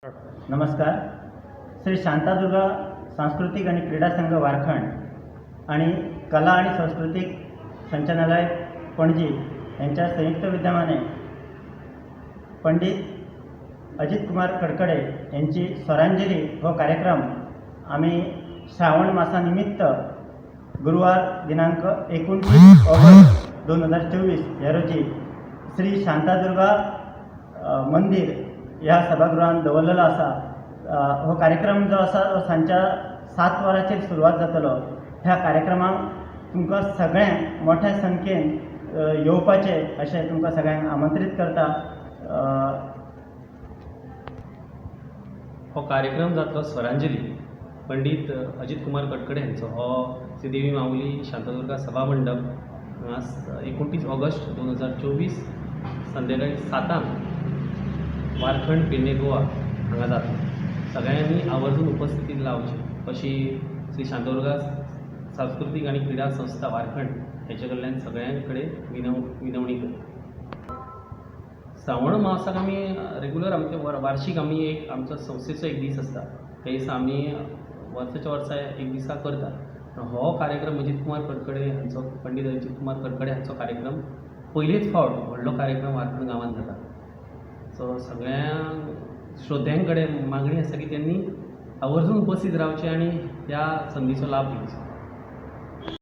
नमस्कार. श्री शांतादुर्गा सांस्कृतीक आणि क्रीडा संघ वारखंड आणि कला आणि सांस्कृतिक संचालनालय पणजी यांच्या संयुक्त विद्यमाने पंडित अजित कुमार कडकडे यांची स्वरांजली हो कार्यक्रम आम्ही श्रावण मासा निमित्त गुरुवार दिनांक 29 ऑगस्ट 2024 ह्या रोजी श्री शांतादुर्गा मंदिर ह्या सभागृहात दवरलेलो आसा. हो कार्यक्रम जो आसा तो सांजच्या 7 वरांचेर सुरवात जातलो. ह्या कार्यक्रमाक तुमकां सगळ्यांक मोठ्या संख्येन येवपाचें अशें तुमकां सगळ्यांक आमंत्रीत करता. हो कार्यक्रम जातलो स्वरांजली पंडीत अजीत कुमार कडकडे हांचो. हो श्रीदेवी माऊली शांतादुर्गा सभा मंडप हांगा 29 ऑगस्ट 2024 संध्याकाळी 7 , वारखंड, पेडणे, गोवा हांगा जातलो. सगळ्यांनी आवर्जून उपस्थिती लावची अशी श्री शांतादुर्गा सांस्कृतीक आनी क्रिडा संस्था वारखंड हेचे कडल्यान सगळ्यां कडेन विनवणी करता. श्रावण मासाक आमी रेगुलर आमचे वार्षीक आमी एक आमचो संस्थेचो एक दीस आसता. त्या दिसा आमी वर्साच्या वर्सा एक दिसा करता. हो कार्यक्रम अजीत कुमार कडकडे हांचो, पंडीत अजीत कुमार कडकडे हांचो कार्यक्रम पयलीच फावट व्हडलो कार्यक्रम वारखंड गांवांत जाता. सो सगळ्या श्रोत्यां कडेन मागणी आसा की त्यांनी आवर्जून उपस्थित रावचें आनी ह्या संदीचो लाभ घेवचो.